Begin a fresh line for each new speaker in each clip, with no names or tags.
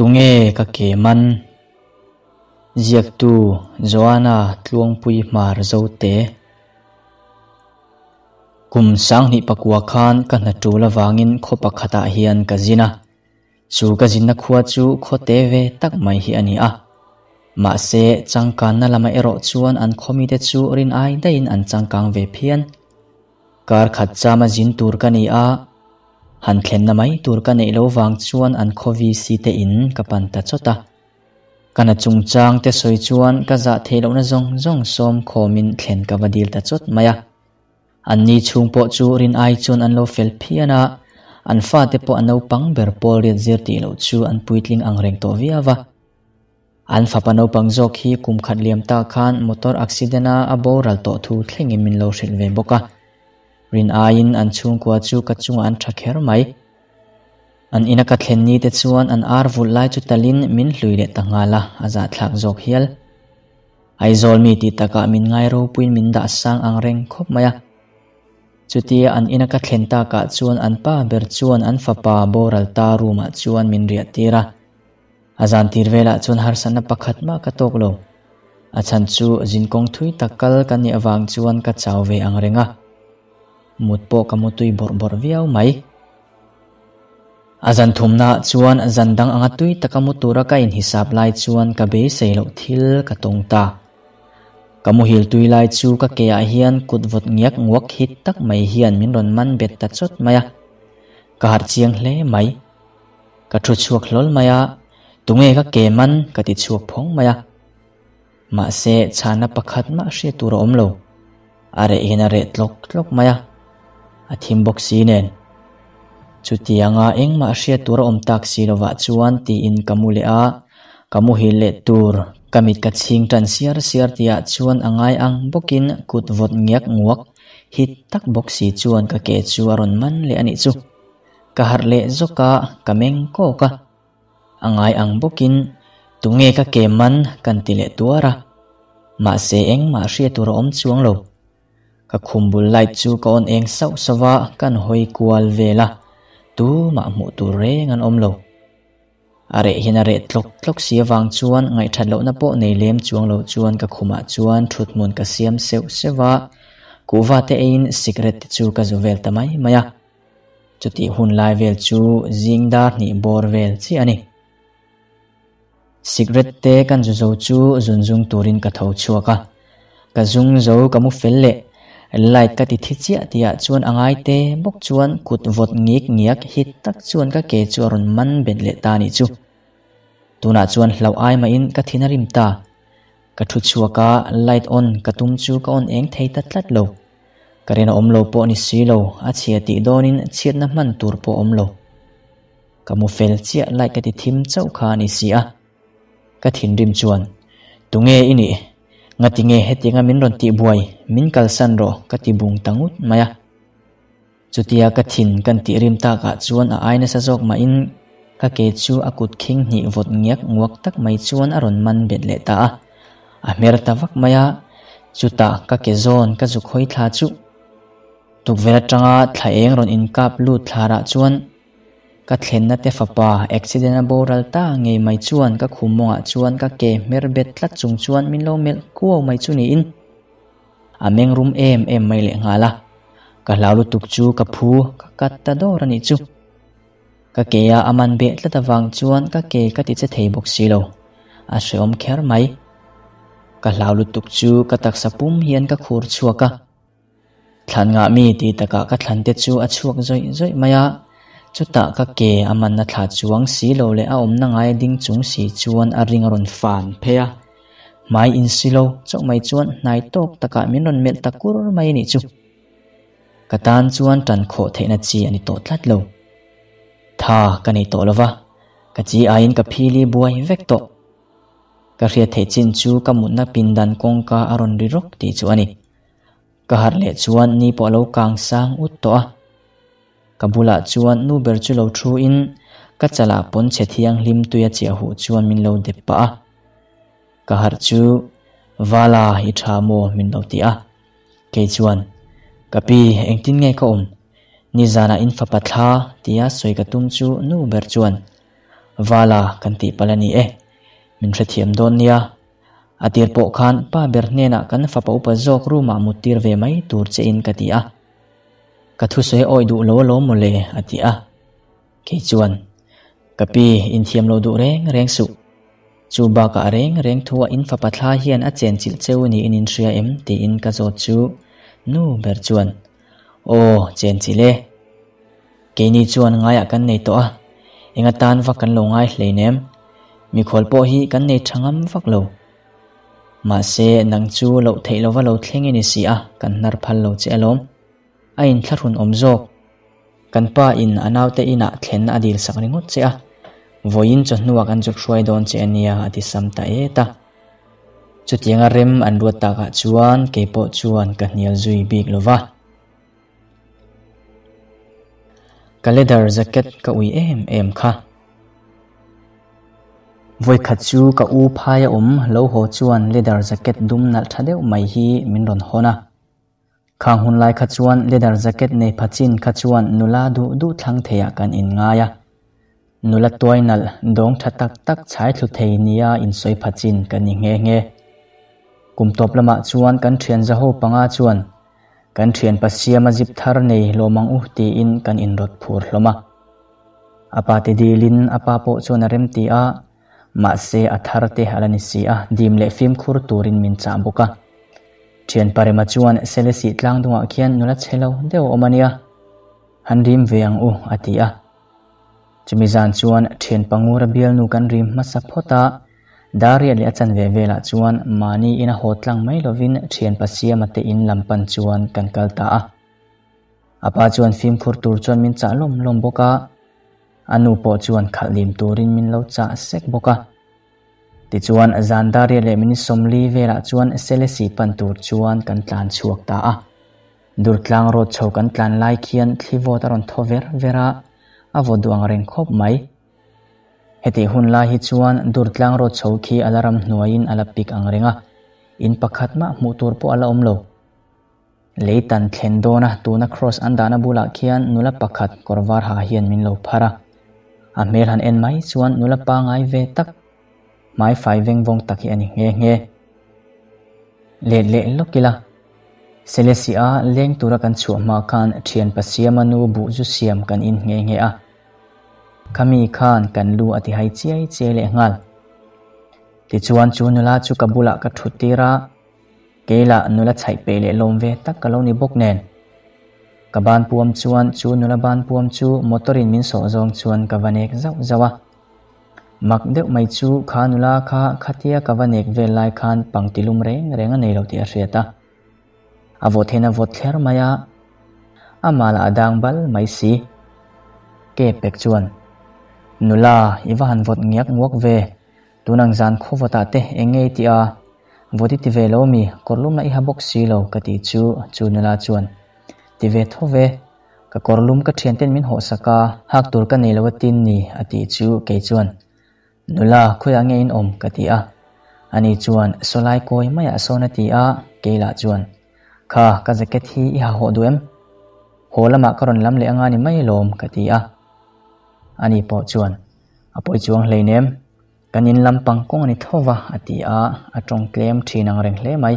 Tunge ka ke man? Ziaktu Joanna Tluangpui Hmar Zote. Kum 2009 khan ka hna tul avangin khaw pakhatah hian ka zin a. Chu ka zinna khua chu khaw te ve tak mai hi a ni a. Mahse, changkanna lama erawh chuan an khaw mite chu rin ai daihin an changkang ve phian. Kar khat chama zin tur ka ni a, han thlenna mai tur ka neih lo vang chuan an khaw VC te in ka pan ta chawt a. Ka na chungchang te sawi chuan ka zah theih lohna zawng zawng sawm khawmin thlen ka va dil ta chawt mai a. Anni chhung pawh chu rin ai chuan an lo fel phian a, an fate pawh a naupang ber pawl riat zir tih loh chu an puitling ang reng tawh viau a. An fapa naupang zawk hi kum khat liam ta khan motor accident a a boral tawh thu thlengin min lo hrilh ve bawk a. Rin aiin an chhungkua chu ka chungah an tha kher mai. An ina ka thlen ni te chuan an ar vulh lai chu talin min hlui leh ta nghal a, a zahthlak zawk hial. Aizawl mi tih takah min ngai ropuiin min dah sang ang reng khawp mai a. Chutia an ina ka thlen takah chuan an pa ber chuan an fapa boral ta room ah chuan min riah tir a. A zan tir velah chuan harsatna pakhat mah ka tawk lo. A chhan chu zinkawng thui tak kal ka nih avang chuan ka chau ve ang reng a. Mut pawh ka mutui bawrh bawrh viau mai. A zan thumnaah chuan zan dang anga tui taka mu tura ka inhisap lai chuan ka beisei loh thil ka tawng ta. Ka muhil tui lai chu ka keah hian kut vawt ngiak nguak hit tak mai hian min rawn man bet ta chawt mai a. Ka harh chiang hle mai. Ka thu chhuak hlawl mai a, tunge ka ke man ka ti chhuak phawng mai a. Mahse, chhana pakhat mah hriat tur a awm lo. A reh hian a reh tlawk tlawk mai a, a thim bawk si nen. Chutianga engmah hriat tur a awm tak si lovah chuan tiin ka mu leh a, ka muhil leh tur ka mit ka chhing tan siar siar tihah chuan a ngai ang bawkin kut vawt ngiak nguak hit tak bawk si chuan ka ke chu a rawn man leh a nih chu. Ka harh leh zawk a, ka meng kawk a. A ngai ang bawkin, Tunge ka ke man? kan ti leh tuar a. Mahse engmah hriat tur a awm chuang lo. Ka khum bul light chu ka on eng sauh sauh a, kan hawi kual vel a. Tumah hmuh tur reng an awm lo. A reh hian a reh tlawk tlawk si avang chuan ngaihthat lohna pawh nei lem chuang lo chuan ka khumah chuan thuthmun ka siam seuh seuh a, kuhva te eiin sikret te chu ka zu vel ta mai mai a. Chutih hun lai vel chu zing dar hnih bawr vel chiah a ni. Sikret te kan zu zo chu zun zung turin ka tho chhuak a, ka zung zo ka mu fel leh light ka ti thi chiah tihah chuan a ngai te bawk chuan kut vawt ngik ngiak hit tak chuan ka ke chu a rawn man bet leh ta a nih chu. Tunah chuan hlauh ai mahin ka thin a rim ta. Ka thu chhuak a, light on ka tum chu ka on eng thei ta tlat lo. Ka rin a awm lo pawh ni si lo, a chhia tih dawnin chhiatna hman tur pawh awm lo. Ka mu fel chiah light ka ti thim chauh kha a ni si a. Ka thinrim chuan, Tunge i nih? Ngatinge hetianga min rawn tihbuai, min kalsan rawh ka ti bung ta ngut mai a. Chutia ka thin kan tih rim takah chuan a ai nasa zawk mahin ka ke chu a kut khing hnih vawt ngiak nguak tak mai chuan a rawn man bet leh ta a. A hmer ta vak mai a, chutah ka ke zawn ka zuk hawi thla chu tukverh atanga thla eng rawn inkap lut thlarah chuan ka thlenna te fapa accident a boral ta ngei mai chuan ka khum mawngah chuan ka ke hmer bet tlat chung chuan min lo melh kuau mai chu niin A meng rum em em mai leh nghal a, ka hlau lutuk chu ka phu ka kat ta dawr a nih chu. Ka ke a a man beh tlat avang chuan ka ke ka ti che thei bawk si lo, a hrehawm kher mai. Ka hlau lutuk chu ka taksa pum hian ka khur chhuak a, thlan ngah mi tih takah ka thlan te chu a chhuak zawih zawih mai a, chutah ka ke a manna thla chuang si lo leh a awmna ngai a ding chung si chuan a ring a rawn fan phei a. Hmai insi lo chauh mai chuan hnai tawk takah min rawn melh ta kur mai a nih chu. Ka tan chuan tan khawh theihna chi a ni tawh tlat lo. Tha ka nei tawh lova, ka chi aiin ka phili buai vek tawh. Ka hriat theih chin chu ka mutna pindan kawngka a rawn ri rawk tih chu a ni. Ka harh leh chuan ni pawh a lo kang sang ut tawh a. Ka bulah chuan nu ber chu lo thu in ka chalah pawn chhe thianghlim tui a chiah huh chuan min lo dep pah a. Ka harh chu Vala i tha maw min lo ti a. Kei chuan, Ka pi engtin nge ka awm? Nizanah in fapa thla tia sawi ka tum chu nu ber chuan. Vala kan tih palh a ni e, min hrethiam dawn nia. A tir pawh khan pa ber hnenah kan fapa upa zawk room ah mut tir ve mai tur che in ka ti a. Ka thusawi awi duh lo alawm mawle a ti a. Kei chuan, Ka pi, inthiam lo duh reng reng suh. Chu bakah reng reng thu a in fapa thla hian a chenchilh cheu niin in hria em tiin ka zawt chu nu ber chuan, Aw, chenchilh e. Keini chuan ngaiah kan nei tawh a, eng atan vak kan lo ngai hleinem. Mikhual pawh hi kan nei tha ngam vak lo. Mahse, nang chu loh theih lova lo thleng i ni si a, kan hnar phal lo che alawm. A inthlahrun awm zawk. Kan pa in a naute inah thlenna a dil sak ringawt che a, vawiin chawhnuah kan zuk hruai dawn che ania a ti sam ta et a. Chutianga rem an ruat takah chuan keipawh chuan ka hnial zui bik lo va. Ka leather jacket ka ui em em kha. Vawikhat chu ka u phaia awm lo haw chuan leather jacket dum nalh tha deuh mai hi min rawn hawn a. Khang hun lai kha chuan leather jacket nei pha chin kha chuan nula duh duh thlang theiah kan inngai a. Nula tuai nalh dawng tha tak tak chhai thlu thei nia insawi pha chin kan ni nghe nghe. Kum tawp lamah chuan kan thian zaho panga chuan kan thian Pasiama zip thar nei lawm ang u tiin kan inrawt phur hlawm a. A pa te dilin a pa pawh chuan a remti a, Mahse a thar te a la ni si a, dim leh fimkhur turin min chah bawk a. Thian Parema chuan Selesih tlang dungah khian nula chhe lo deuh a awm a nia, han rim ve ang u a ti a. Chumi zan chuan thian Pangura bialnu kan rim hmasa phawt a, Daria leh a chanve velah chuan mahni ina haw tlang mai lovin thian Pasiama te in lam pan chuan kan kal ta a. A pa chuan fimkhur tur chuan min chah lawm lawm bawk a. A nu pawh chuan khalh lim turin min lo chah sek bawk a. Tichuan, Zandaria leh Mini Sawmli velah chuan Selesih pan tur chuan kan tlan chhuak ta a. Durtlang road chho kan tlan lai khian thli vawt a rawn thaw ver ver a, a vaw duh ang reng khawp mai. Hetih hun lai hi chuan Durtlang road chho khi a la ram hnuaiin a la pik ang reng a, in pakhat mah hmuh tur pawh a la awm lo. Lei tan thlen dawn a, tuna cross an dahna bulah khian nula pakhat kawr var ha hian min lo phar a. A hmel han en mai chuan nula pangai ve tak, hmai fai veng vawng tak hi a ni nghe nghe. Let leh lawk ila, Selesih-a leng tura kan chhuah hma khan thian Pasiama nu buh zu siam kan in nghe nghe a. Khami khan kan lu a ti hai chiai chiai leh nghal. Tichuan chu nula chu ka bulah ka thut tir a. Keilah nula chhaih peih leh lawm ve tak ka lo ni bawk nen. Ka ban puam chuan chu nula ban puam chu motor in min sawh zawng chuan ka va nek zauh zauh a. Mak deuh mai chu kha nula kha khatia ka va nek vel lai khan pangti lum reng reng a nei lo tih a hriat a. A vawt hian a vawt thler mai a, amah lah a dang bal mai si. Ke pek chuan, Nula, i va han vawt ngiak nguak ve, Tunang zan khawvawtah te eng ngei tih a, vawt i ti ve lo mi, kawrlum lah i ha bawk si lo ka tih chu chu nula chuan ti ve tho ve, ka kawrlum ka thianten min hawhsak a, hak tur ka nei lo a tin ni a tih chu kei chuan nula khawiah nge in awm ka ti a, ani chuan sawlai kawi maiah sawn a ti a, kei lah chuan kha ka jacket hi i ha hawh duh em? Haw lamah ka rawn lam leh anga ni mai lawm ka ti a, ani pawh chuan A pawi chuang hleinem, kan in lampang kawng a ni tho va, a ti a, a tawng tlem thin ang reng hle mai.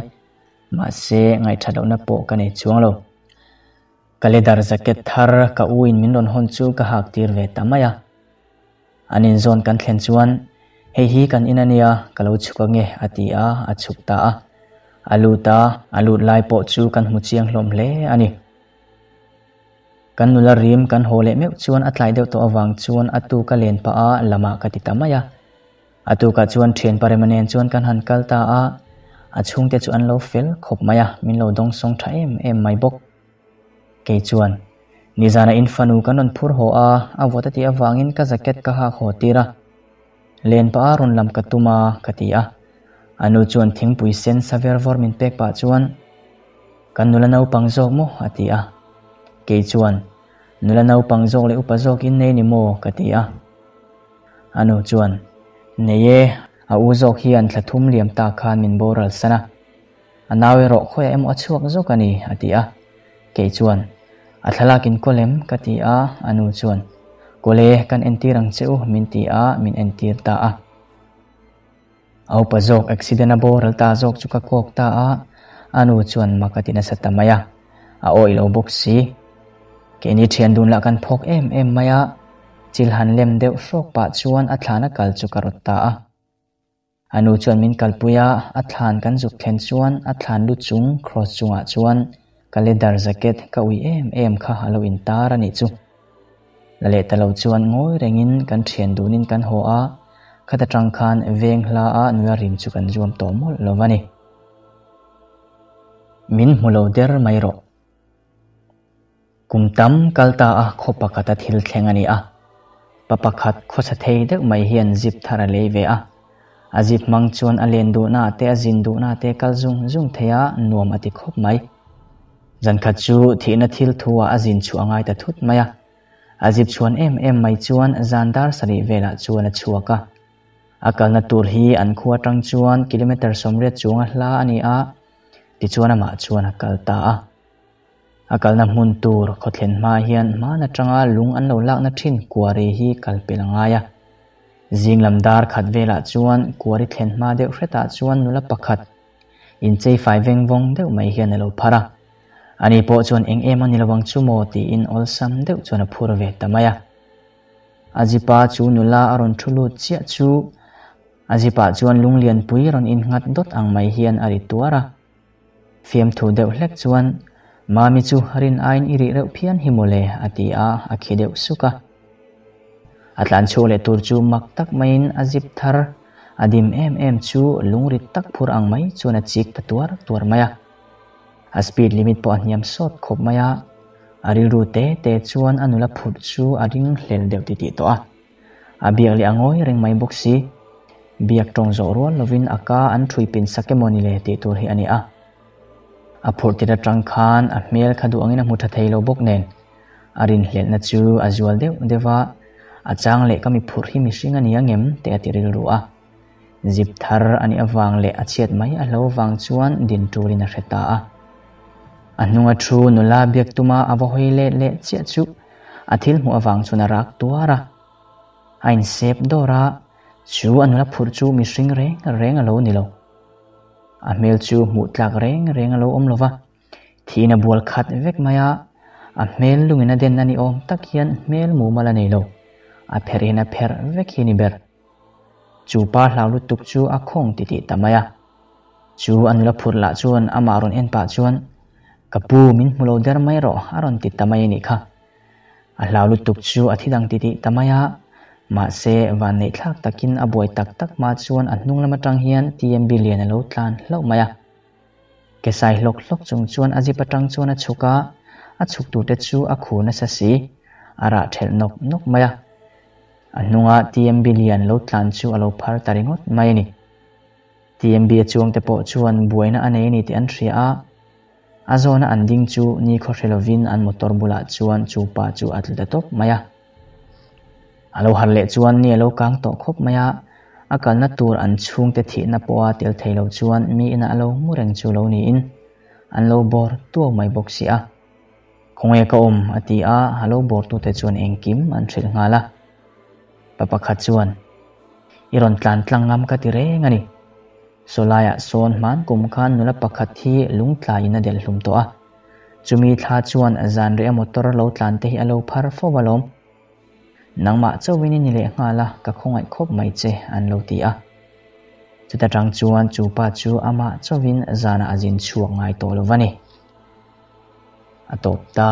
Mahse, ngaihthat lohna pawh ka nei chuang lo. Ka leather jacket thar ka u in min rawn hawn chu ka hak tir ve ta mai a. An inzawn kan thlen chuan, Hei hi kan in a nia, ka lo chhuk ange, a ti a, a chhuk ta a. A lut a, a lut lai pawh chu kan hmu chiang hlawm hle a ni. Kan nula rim kan haw leh meuh chuan a tlai deuh tawh avang chuan a tu ka len pah a lamah ka ti ta mai a. A tukah chuan thian Parema nen chuan kan han kal ta a, a chhungte chu an lo fel khawp mai a, min lo dawngsawng tha em em mai bawk. Kei chuan, Nizana in fanu kan rawn phur haw a, a vawt a tih avangin ka jacket ka hak haw tir a, len pah a rawn lam ka tum a, ka ti a. A nu chuan thingpui sen sa ver vawr min pek pah chuan, Kan nula naupang zawk maw? a ti a. Kei chuan, Nula naupang zawk leh upa zawk in nei ni maw? ka ti a. A nu chuan, Nei e, a u zawk hian thla thum liam ta khan min boral san a. A nau erawh khawiah emaw a chhuak zawk a ni, a ti a. Kei chuan, A thlalak in kawl em? ka ti a, a nu chuan, Kawle, kan entir ang che u, min ti a, min entir ta a. A upa zawk accident a boral ta zawk chu ka kawk ta a, a nu chuan mak a ti nasa ta mai a, a awih lo bawk si. Keini thian dun lah kan phawk em em mai a, chil han lem deuh hrawk pah chuan a thlan a kal chu ka rawt ta a. A nu chuan min kalpui a, a thlan kan zuk thlen chuan a thlan lu chung cross chungah chuan ka leather jacket ka ui em em kha a lo intar a nih chu. La leh ta lo chuan ngawi rengin kan thian dunin kan haw a, khata tang khan veng hla a nula rim chu kan zuam tawh mawlh lo a ni. Min hmu lo der mai rawh. Kum tam kal ta a khaw pakhata thil thleng a ni a. Pa pakhat khawsa thei deuh mai hian zip thar a lei ve a. A zip hmang chuan a len duhna te a zin duhna te kal zung zung thei a, nuam a ti khawp mai. Zankhat chu thihna thil thu ah a zin chhuah a ngai ta thut mai a. A zip chhuan em em mai chuan zan dar sarih velah chuan a chhuak a. A kalna tur hi an khua atang chuan kilometre 80 chuanga hla a ni a, tichuan amah chuan a kal ta a. A kalna hmun tur khawthlen hma hian hman atanga lung an lo lakna thin kuari hi kal pel a ngai a. Zing lam dar khat velah chuan kuari thlen hma deuh hretah chuan nula pakhat inchei fai veng vawng deuh mai hian a lo phar a. Ani pawh chuan eng em a ni lo ang chu maw tiin awlsam deuh chuan a phur ve ta mai a. A zipa chu nula a rawn thu lut chiah chu a zipah chuan lung lianpui rawn innghat dawt ang mai hian a ri tuar a. Fiamthu deuh hlek chuan, Mami chu rin aiin i rih reuh phian hi mawle, a ti a, a khi deuh suk a. A tlan chhuak leh tur chu mak tak maiin a zip thar, a dim em em chu lungrit tak phur ang mai chuan a chik ta tuar tuar mai a. A speed limit pawh a hniam sawt khawp mai a, a rilru te te chuan a nula phurh chu a ring hlel deuh titih tawh a. A biak leh a ngawi reng mai bawk si. Biak tawng zawh rual lovin a ka an ṭhui pin sak emaw ni le tih tur hi a ni a. A phurh tir aṭang khan a hmel kha duh angin a hmu ṭha thei lo bawk nen. A rinhlelhna chu a zual deuh deuh a, a chang leh ka mi phurh hi mihring a ni angem tih a ti rilru a. Zip thar a nih avang leh a chhiat mai a hlo vang chuan din turin a hre ta a. A hnunga thu nula biak tuma a va hawi let leh chiah chu a thil hmuh avang chuan a rak tuar a. A insep dawr a, chu a nula phurh chu mihring reng reng a lo ni lo. A hmel chu hmuh tlak reng reng a lo awm lo va, thiin a bual khat vek mai a, a hmel lungin a den a ni awm tak hian hmel mumal a nei lo, a pherhin a pherh vek hi a ni ber. Chu pa hlau lutuk chu a khawng titih ta mai a. Chu a nula phurh lah chuan amah rawn en pah chuan, Ka pu, min hmu lo der mai rawh, a rawn ti ta mai a nih kha. A hlau lutuk chu a thi dang titih ta mai a. Mahse, vanneih thlak takin a buai tak tak hma chuan a hnung lam atang hian TMB lian a lo tlan hlauh mai a. Ke sai hlawk hlawk chung chuan a zip atang chuan a chhuk a, a chhuk turte chu a khur nasa si, a rah thelh nawk nawk mai a. A hnunga TMB lian lo tlan chu a lo phar ta ringawt mai a ni. TMB a chuangte pawh chuan buaina a nei a ni tih an hria a, a zawna an ding chu nikhaw hre lovin an motor bulah chuan chu pa chu a tlu ta tawp mai a. A lo harh leh chuan ni a lo kang tawh khawp mai a, a kalna tur an chhungte thihna pawha tel thei lo chuan mi inah a lo mu reng chu lo niin an lo bawr tuau mai bawk si a. Khawnge ka awm? a ti a, a lo bawrtute chuan engkim an hrilh nghal a. Pa pakhat chuan, I rawn tlan tlang ngam ka ti reng a ni. Sawlaiah sawn hman kum khan nula pakhat hi lungtlaiin a delh hlum tawh a. Chumi thla chuan zanriah motor lo tlan te hi a lo phar fo alawm. Nangmah chauhin i ni leh nghal a, ka khawngaih khawp mai che, an lo ti a. Chuta tang chuan chu pa chu amah chauhin zanah a zin chhuak ngai tawh lo va ni. A tawp ta.